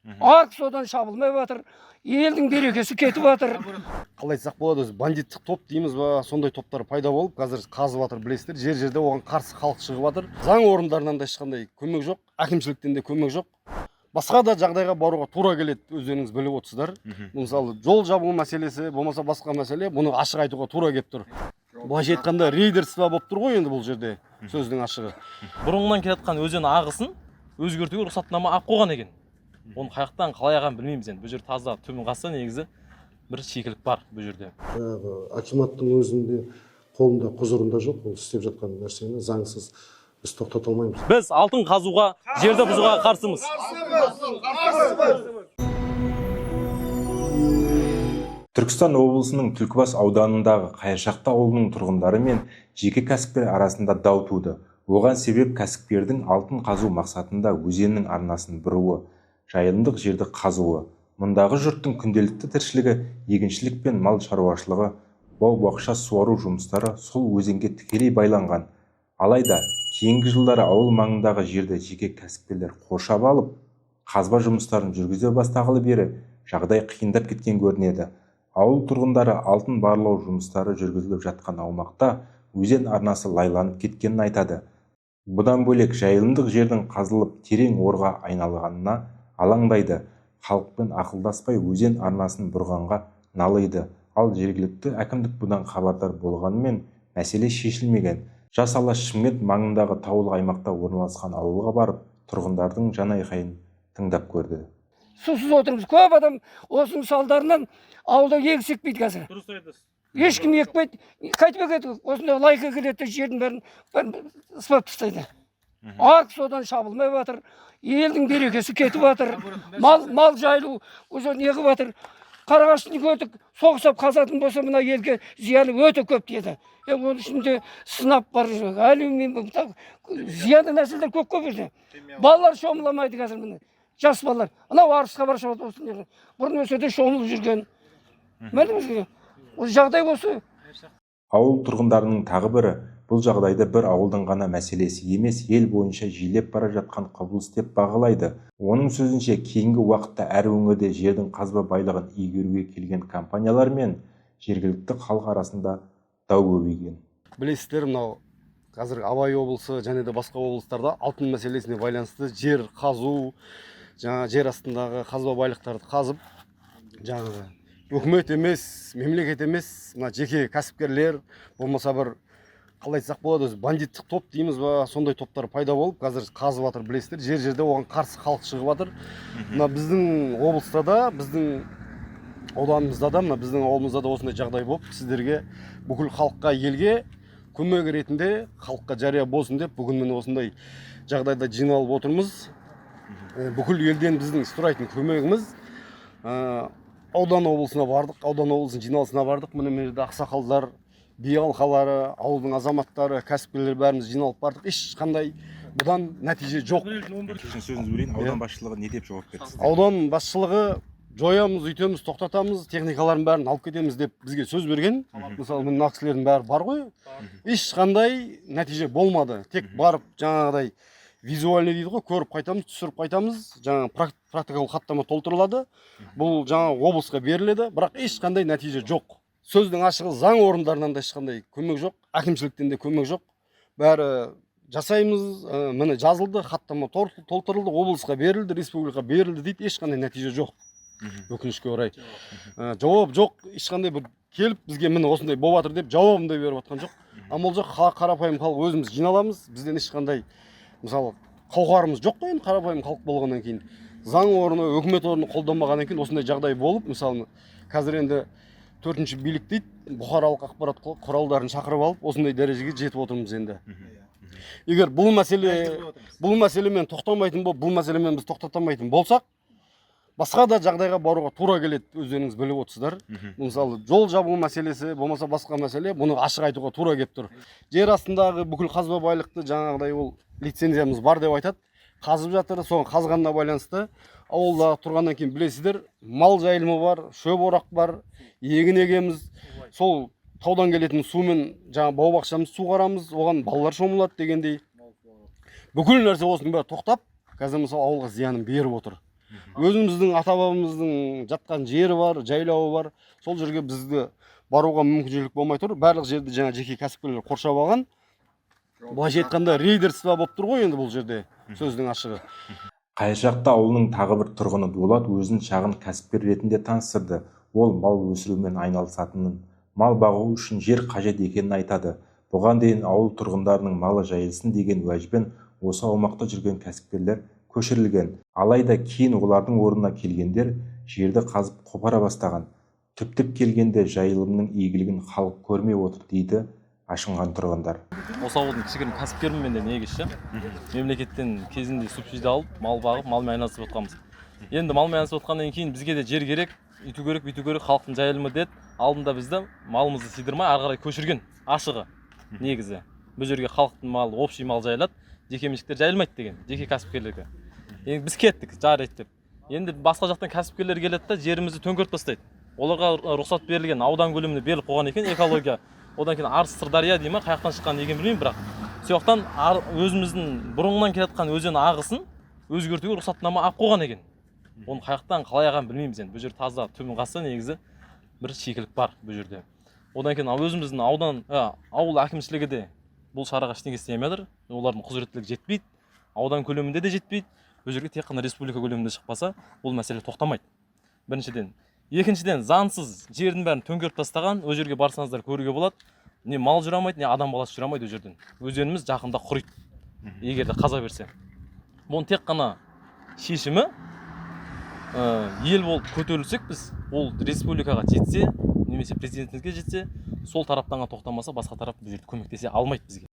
Арық содан шабылмай жатыр, елдің берекесі кетіп жатыр. Қалай айтсақ болады, өзі бандиттік топ дейміз ба, сондай топтар пайда болып, қазір қазып жатыр, білесіздер. Жер жерде оған қарсы халық шығып жатыр. Заң орындарынан да ешқандай көмек жоқ, әкімшіліктен де көмек жоқ. Басқа да жағдайға баруға тура келеді, өздеріңіз біліп отырсыздар. Мысалы, жол жабу мәселесі, болмаса басқа мәселе, бұны ашық айтуға тура келіп тұр. Былайша айтқанда, рейдерство болып тұр ғой енді бұл жерде, сөздің ашығы. Бұрынғынан келе жатқан өзен ағысын өзгертуге рұқсатнама алып қойған екен. Оны қай жақтан қалай алғанын білмейміз енді. Бұл жер таза, түбін қазса, негізі бір шикілік бар бұл жерде. Жаңағы акиматтың өзінде қолында, құзырында жоқ. Ол істеп жатқан нәрсені заңсыз біз тоқтата алмаймыз. Біз алтын қазуға, жерді бұзуға қарсымыз. Түркістан облысының Түлкібас ауданындағы Қайыршақты ауылының тұрғындары мен жеке кәсіпкер арасында дау туды. Оған себеп кәсіпкердің алтын қазу мақсатында өзеннің арнасын бұруы, жайылымдық жерді қазуы. Мұндағы жұрттың күнделікті тіршілігі егіншілік пен мал шаруашылығы, бау-бақша суару жұмыстары сол өзенге тікелей байланған. Алайда кейінгі жылдары ауыл маңындағы жерді жеке кәсіпкерлер қоршап алып, қазба жұмыстарын жүргізе бастағалы бері жағдай қиындап кеткен көрінеді. Ауыл тұрғындары алтын барлау жұмыстары жүргізіліп жатқан аумақта өзен арнасы лайланып кеткенін айтады. Бұдан бөлек жайылымдық жердің қазылып, терең орға айналғанына алаңдайды. Халықпен ақылдаспай өзен арнасын бұрғанға налиды. Ал жергілікті әкімдік бұдан хабардар болғанымен, мәселе шешілмеген. Жас Алаш Шымкент маңындағы таулы аймақта орналасқан ауылға барып, тұрғындардың жанайқайын тыңдап көрді. Сусыз отырмыз. Көп адам осының салдарынан ауылда егіс екпейді қазір. Дұрыс айтасыз. Ешкім екпейді. Қайтып екеді? Осындай лайка келеді де, жердің бәрін сыбап тастайды. Арық содан шабылмай жатыр, елдің берекесі кетіп жатыр. Мал жайылу уже не қылып жатыр. Қарағашты көрдік, соғысып қазатын болса, мына елге зияны өте көп тиеді. Оның ішінде сынап бар, алюмин, зиянды нәрселер көп қой бұл жерде. Балалар шомыламайды қазір, міне, жас балалар анау Арысқа бара жатыр осындай. Бұрын осы жерде шомылып жүрген. Міне, осы жағдай осы. Ауыл тұрғындарының тағы бірі бұл жағдайды бір ауылдың ғана мәселесі емес, ел бойынша жиілеп бара жатқан құбылыс деп бағалайды. Оның сөзінше, кейінгі уақытта әр өңірде жердің қазба байлығын игеруге келген компаниялар мен жергілікті халық арасында дау көбейген. Білесіздер, мынау қазір Абай облысы және де басқа облыстарда алтын мәселесіне байланысты жер қазу, жаңа жер астындағы қазба байлықтарды қазып, жаңағы үкімет емес, мемлекет емес, мына жеке кәсіпкерлер, болмаса бір, қалай айтсақ болады, өзі бандиттік топ дейміз ба, сондай топтар пайда болып, қазір қазып жатыр, білесіздер. Жер жерде оған қарсы халық шығып жатыр. Мына біздің облыста да, біздің ауданымызда да, мына біздің ауылымызда да осындай жағдай болып, сіздерге, бүкіл халыққа, елге көмек ретінде, халыққа жария болсын деп, бүгін міне осындай жағдайда жиналып отырмыз. Бүкіл елден біздің сұрайтын көмегіміз, аудан облысына бардық, аудан облысының жиналысына бардық. Міне, мына жерде ақсақалдар, би алқалары, ауылдың азаматтары, кәсіпкерлер, бәріміз жиналып бардық. Ешқандай бұдан нәтиже жоқ. Сөзіңізді бөлейін, аудан басшылығы не деп жауап берді сізге? Аудан басшылығы жоямыз, үйтеміз, тоқтатамыз, техникалардың бәрін алып кетеміз деп бізге сөз берген. Мысалы, мына кісілердің бәрі бар ғой. Ешқандай нәтиже болмады. Тек барып, жаңағыдай визуальный дейді ғой, көріп қайтамыз, түсіріп қайтамыз, жаңағы протокол, хаттама толтырылады, бұл жаңа облысқа беріледі, бірақ ешқандай нәтиже жоқ. Сөздің ашығы, заң орындарынан да ешқандай көмек жоқ, әкімшіліктен де көмек жоқ. Бәрі жасаймыз, міне, жазылды, хаттама толтырылды, облысқа берілді, республикаға берілді дейді, ешқандай нәтиже жоқ, өкінішке орай. Жауап жоқ ешқандай. Бір келіп, бізге міне осындай болып жатыр деп жауабын да беріп жатқан жоқ. Амал жоқ, қарапайым халық өзіміз жиналамыз. Бізден ешқандай, мысалы, қауқарымыз жоқ қой енді, қарапайым халық болғаннан кейін, заң орны, өкімет орны қолданбағаннан кейін осындай жағдай болып, мысалы, қазір енді төртінші билік дейді, бұқаралық ақпарат құралдарын шақырып алып, осындай дәрежеге жетіп отырмыз енді. Егер бұл мәселемен тоқтамайтын болып, бұл мәселемен біз тоқтата алмайтын болсақ, басқа да жағдайға баруға тура келеді, өздеріңіз біліп отырсыздар. Мысалы, жол жабу мәселесі, болмаса басқа мәселе, бұны ашық айтуға тура келіп тұр. Жер астындағы бүкіл қазба байлықты жаңағыдай ол лицензиямыз бар деп айтады, қазып жатыр. Соны қазғанына байланысты ауылда тұрғаннан кейін, білесіздер, мал жайылымы бар, шөп орақ бар, егін егеміз. Сол таудан келетін сумен жаңа бау бақшамызды суғарамыз, оған балалар шомылады дегендей. Бүкіл нәрсе, осының бәрі тоқтап, қазір, мысалы, ауылға зиянын беріп отыр. Өзіміздің ата бабамыздың жатқан жері бар, жайлауы бар. Сол жерге бізді баруға мүмкіншілік болмай тұр. Барлық жерді жаңа жеке кәсіпкерлер қоршап алған. Былайша айтқанда, рейдерство болып тұр ғой енді бұл жерде, сөздің ашығы. Қайыршақты ауылының тағы бір тұрғыны Дулат өзін шағын кәсіпкер ретінде таныстырды. Ол мал өсірумен айналысатынын, мал бағу үшін жер қажет екенін айтады. Бұған дейін ауыл тұрғындарының малы жайылсын деген уәжбен осы аумақта жүрген кәсіпкерлер көшірілген. Алайда кейін олардың орнына келгендер жерді қазып қопара бастаған. Түптеп келгенде, жайылымның игілігін халық көрмей отыр, дейді ашынған тұрғындар. Осы ауылдың кішігірім кәсіпкермін мен де негізі ше. Мемлекеттен кезінде субсидия алып, мал бағып, малмен айналысып отқанбыз. Енді малмен айналысып отқаннан кейін бізге де жер керек, үйту керек, бүйту керек, халықтың жайылымы деді. Алдында бізді малымызды сыйдырмай, ары қарай көшірген ашығы. Негізі бұл жерге халықтың малы, общий мал жайылады, жекеменшіктер жайылмайды деген, жеке кәсіпкерлерге. Енді біз кеттік, жарайды деп. Енді басқа жақтан кәсіпкерлер келеді да, жерімізді төңкеріп тастайды. Оларға рұқсат берілген, аудан көлемінде беріліп қойған екен экология. Одан кейін Арыс, Сырдария дей ма, қай жақтан шыққанын екенін білмеймін, бірақ сол жақтан өзіміздің бұрыннан келе жатқан өзен ағысын өзгертуге рұқсатнама алып қойған екен. Оны қай жақтан қалай алғанын білмейміз. Енді бұл жер таза, түбін қазса, негізі бір шикілік бар бұл жерде. Одан кейін өзіміздің аудан ауыл әкімшілігі де бұл шараға ештеңе істей алмай жатыр. Олардың құзыреттілігі жетпейді, аудан көлемінде де жетпейді. Бұл жерге тек қана республика көлемінде шықпаса, бұл мәселе тоқтамайды, біріншіден. Екіншіден, заңсыз жердің бәрін төңкеріп тастаған. Ол жерге барсаңыздар, көруге болады: не мал жүре алмайды, не адам баласы жүре алмайды ол жерден. Өзеніміз жақында құриды, егер де қаза берсе. Бұның тек қана шешімі ел болып көтерілсек біз, ол республикаға жетсе немесе президентімізге жетсе, сол тараптан ғана тоқтамаса, басқа тарап бұл жерде көмектесе алмайды бізге.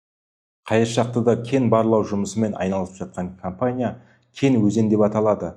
Қайыршақтыда кен барлау жұмысымен айналысып жатқан компания «Кен Өзен» деп аталады.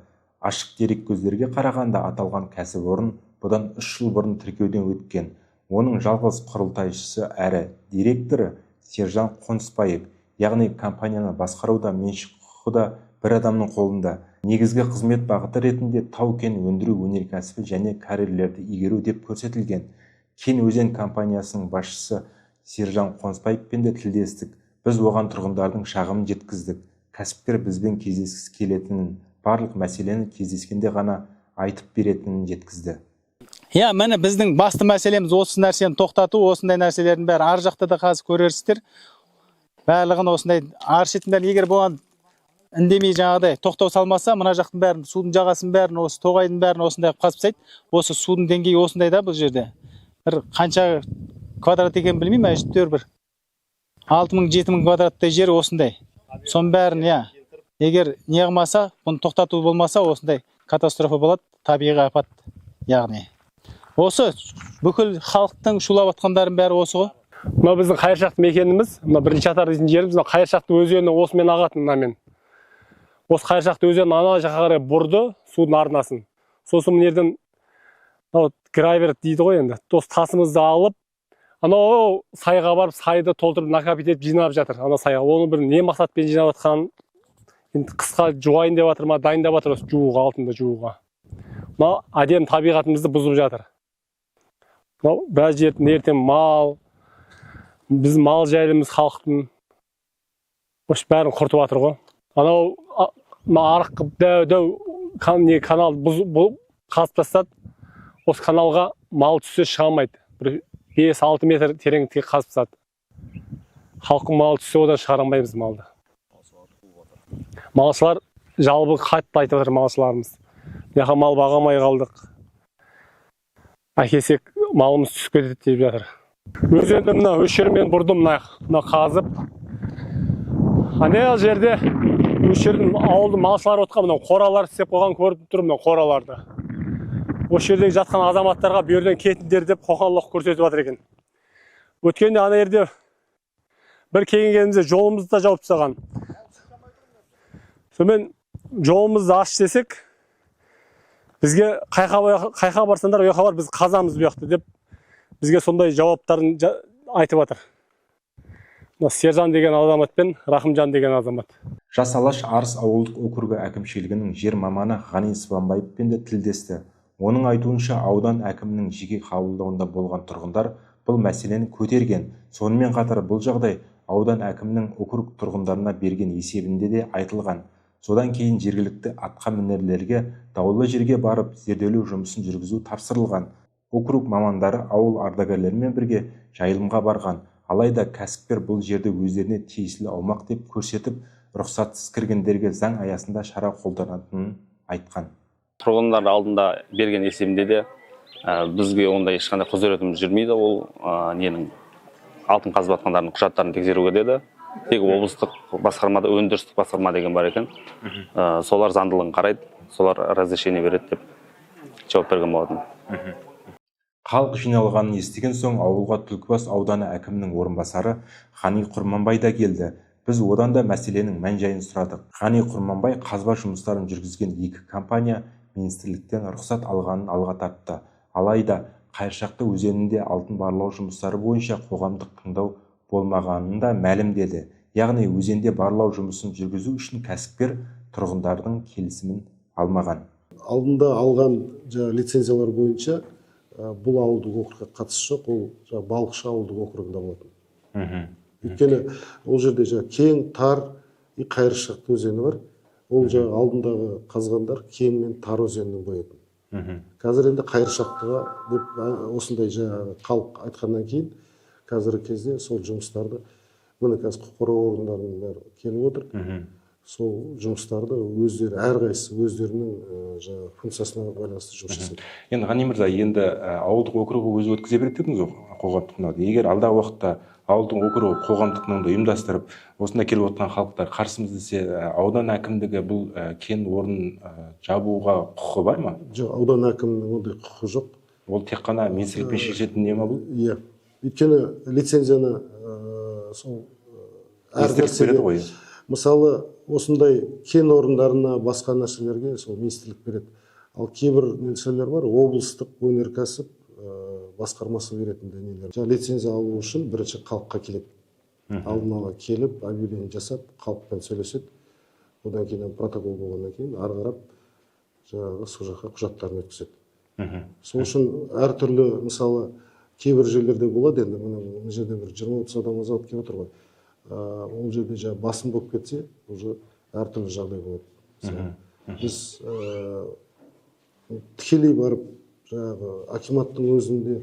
Ашық дереккөздерге қарағанда, аталған кәсіпорын бұдан 3 жыл бұрын тіркеуден өткен. Оның жалғыз құрылтайшысы әрі директоры Сержан Қонысбаев. Яғни компанияны басқару да, меншік құқығы да бір адамның қолында. Негізгі қызмет бағыты ретінде тау-кен өндіру өнеркәсібі және карьерлерді игеру деп көрсетілген. «Кен Өзен» компаниясының басшысы Сержан Қонысбаевпен де тілдестік. Біз оған тұрғындардың шағымын жеткіздік. Кәсіпкер бізбен кездескісі келетінін, барлық мәселені кездескенде ғана айтып беретінін жеткізді. Иә, міне, біздің басты мәселеміз осы нәрсені тоқтату. Осындай нәрселердің бәрі ар жақта да қазір көрерсіздер барлығын. Осындай ар шетін бәрін, егер бұған үндемей, жаңағыдай тоқтау салмаса, мына жақтың бәрін, судың жағасын бәрін, осы тоғайдың бәрін осындай қылып қазып тастайды. Осы судың деңгейі осындай да. Бұл жерде бір қанша квадрат екенін білмеймін, әжептәуір бір 6000, 7000 квадраттай жер осындай. Соның бәрін, иә, егер не қылмаса, бұны тоқтату болмаса, осындай катастрофа болады, табиғи апат. Яғни осы бүкіл халықтың шулап жатқандарының бәрі осы ғой. Мынау біздің Қайыршақты мекеніміз, мына бірінші атар дейтін жеріміз. Мына Қайыршақты өзені осымен ағатын, мынамен. Осы Қайыршақты өзенін ана жаққа қарай бұрды судың арнасын. Сосын мына жерден мынау гравер дейді ғой енді, осы тасымызды алып, анау сайға барып, сайды толтырып, накопить етіп жинап жатыр ана сайға. Оны бір не мақсатпен жинап жатқанын енді, қысқа жуайын деп жатыр ма, дайындап жатыр осы жууға, алтынды жууға. Мынау әдемі табиғатымызды бұзып жатыр. Мынау біраз жердің ертең мал, біздің мал жайлымыз, халықтың осы бәрін құртып жатыр ғой. Анау мына арық қылып, дәу дәу не канал қазып тастады. Осы каналға мал түссе, шыға алмайды. Бір 5-6 метр тереңдікке қазып тастады. Халықтың малы түссе, одан шығара алмаймыз малды. Малшылар жалбы қатты айтып жатыр малшыларымыз: мына жаққа мал баға алмай қалдық, әкелсек, малымыз түсіп кетеді деп жатыр. Өзенді мына осы жермен бұрдым, мына мына қазып. Ана жерде осы жердің ауылдың малшылары отқан, мынау қоралар істеп қойған, көріп тұрмын мына қораларды. Осы жердегі жатқан азаматтарға бұл жерден кетіңдер деп қоқан-лоққы көрсетіп жатыр екен. Өткенде ана жерде бір келген кезімізде жолымызды да жауып тастаған. Сонымен жолымызды аш десек, бізге қайқа барсаңдар, ол жаққа бар, біз қазамыз бұл жақты деп бізге сондай жауаптарын айтып жатыр мына Сержан деген азамат пен Рахымжан деген азамат. «Жас Алаш» Арыс ауылдық округі әкімшілігінің жер маманы Ғани Сыбанбаевпен де тілдесті. Оның айтуынша, аудан әкімінің жеке қабылдауында болған тұрғындар бұл мәселені көтерген. Сонымен қатар бұл жағдай аудан әкімінің округ тұрғындарына берген есебінде де айтылған. Содан кейін жергілікті атқамінерлерге даулы жерге барып зерделеу жұмысын жүргізу тапсырылған. Округ мамандары ауыл ардагерлерімен бірге жайылымға барған. Алайда кәсіпкер бұл жерді өздеріне тиесілі аумақ деп көрсетіп, рұқсатсыз кіргендерге заң аясында шара қолданатынын айтқан. Тұрғындар алдында берген есебінде де бізге ондай ешқандай құзыретіміз жүрмейді, ол ненің алтын қазып жатқандардың құжаттарын тексеруге деді. Тек облыстық басқармада өндірістік басқарма деген бар екен, солар заңдылығын қарайды, солар разрешение береді деп жауап берген болатын. Халық жиналғанын естіген соң ауылға Түлкібас ауданы әкімінің орынбасары Ғани Құрманбай да келді. Біз одан да мәселенің мән-жайын сұрадық. Ғани Құрманбай қазба жұмыстарын жүргізген екі компания министрліктен рұқсат алғанын алға тартты. Алайда Қайыршақты өзенінде алтын барлау жұмыстары бойынша қоғамдық тыңдау болмағанын да мәлімдеді. Яғни өзенде барлау жұмысын жүргізу үшін кәсіпкер тұрғындардың келісімін алмаған. Алдында алған жаңағы лицензиялар бойынша бұл ауылдық округке қатысы жоқ, ол жаңағы Балықшы ауылдық округында болатын. Өйткені ол жерде жаңағы Кең, Тар и Қайыршақты өзені бар. Ол жаңағы алдындағы қазғандар Кең мен Тар өзенінің бойы. Қазір енді Қайыршақтыға деп осындай жаңағы халық айтқаннан кейін қазіргі кезде сол жұмыстарды міне қазір құқық қорғау органдарының бәрі келіп отыр. Сол жұмыстарды өздері, әрқайсысы өздерінің жаңағы функциясына байланысты жұмыс жасайды. Енді, Ғани мырза, енді ауылдық округі өзі өткізе береді дедіңіз ғой қоғамдық тыңдауды. Егер алдағы уақытта ауылдық округі қоғамдық тыңдауды ұйымдастырып, осында келіп отырған халықтар қарсымыз десе, аудан әкімдігі бұл кен орнын жабуға құқығы бар ма? Жоқ, аудан әкімінің ондай құқығы жоқ. Ол тек қана министрлікпен шешілетін не ма бұл? Иә, өйткені лицензияны сол әр Министрлік береді ғой. Мысалы, осындай кен орындарына, басқа нәрселерге сол министрлік береді. Ал кейбір нәрселер бар, облыстық өнеркәсіп басқармасы беретін нелер. Жаңа лицензия алу үшін бірінші халыққа келеді. Алдын ала келіп, объявление жасап, халықпен сөйлеседі. Одан кейін протокол болғаннан кейін ары қарап жаңағы сол жаққа құжаттарын өткізеді. Сол үшін әртүрлі, мысалы, кейбір жерлерде болады енді, мына жерде бір 20-30 адам азат келіп отыр ғой. Ол жерде жаңа басым болып кетсе, уже әртүрлі жағдай болады. Біз тікелей барып жаңағы акиматтың өзінде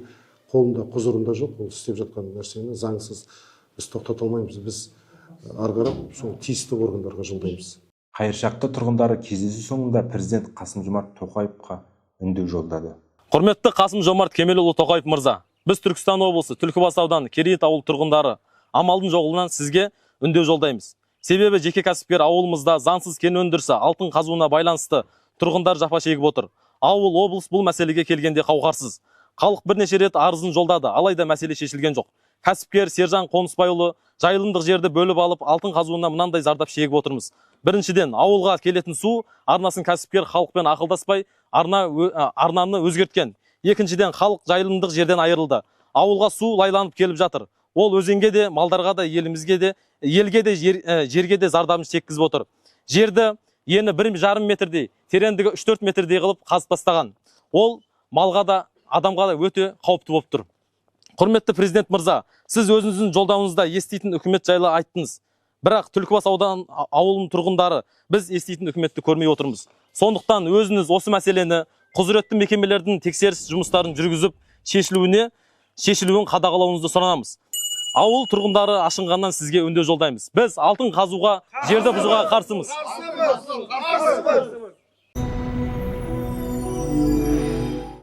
қолында, құзырында жоқ, ол істеп жатқан нәрсені заңсыз біз тоқтата алмаймыз. Біз ары қарап сол тиісті органдарға жолдаймыз. Қайыршақты тұрғындары кездесу соңында президент Қасым-Жомарт Тоқаевқа үндеу жолдады. Құрметті Қасым-Жомарт Кемелұлы Тоқаев мырза, біз Түркістан облысы Түлкібас ауданы Керейіт ауыл тұрғындары амалдың жоғынан сізге үндеу жолдаймыз. Себебі жеке кәсіпкер ауылымызда заңсыз кен өндірісі, алтын қазуына байланысты тұрғындар жапа шегіп отыр. Ауыл, облыс бұл мәселеге келгенде қауқарсыз. Халық бірнеше рет арызын жолдады, алайда мәселе шешілген жоқ. Кәсіпкер Сержан Қонысбайұлы жайылымдық жерді бөліп алып, алтын қазуына мынандай зардап шегіп отырмыз. Біріншіден, ауылға келетін су арнасын кәсіпкер халықпен ақылдаспай арнаны өзгерткен. Екіншіден, халық жайылымдық жерден айырылды. Ауылға су лайланып келіп жатыр. Ол өзенге де, малдарға да, елімізге де, елге де, жерге де зардабын шеккізіп отыр. Жерді ені 1,5 метрдей, тереңдігі 3-4 метрдей қылып қазып тастаған. Ол малға да, адамға да өте қауіпті болып тұр. Құрметті президент мырза, сіз өзіңіздің жолдауыңызда еститін үкімет жайлы айттыңыз. Бірақ Түлкібас аудан ауылының тұрғындары біз еститін үкіметті көрмей отырмыз. Сондықтан өзіңіз осы мәселені құзыретті мекемелердің тексеріс жұмыстарын жүргізіп, шешілуін қадағалауыңызды сұранамыз. Ауыл тұрғындары ашынғаннан сізге үндеу жолдаймыз. Біз алтын қазуға, жерді бұзуға қарсымыз.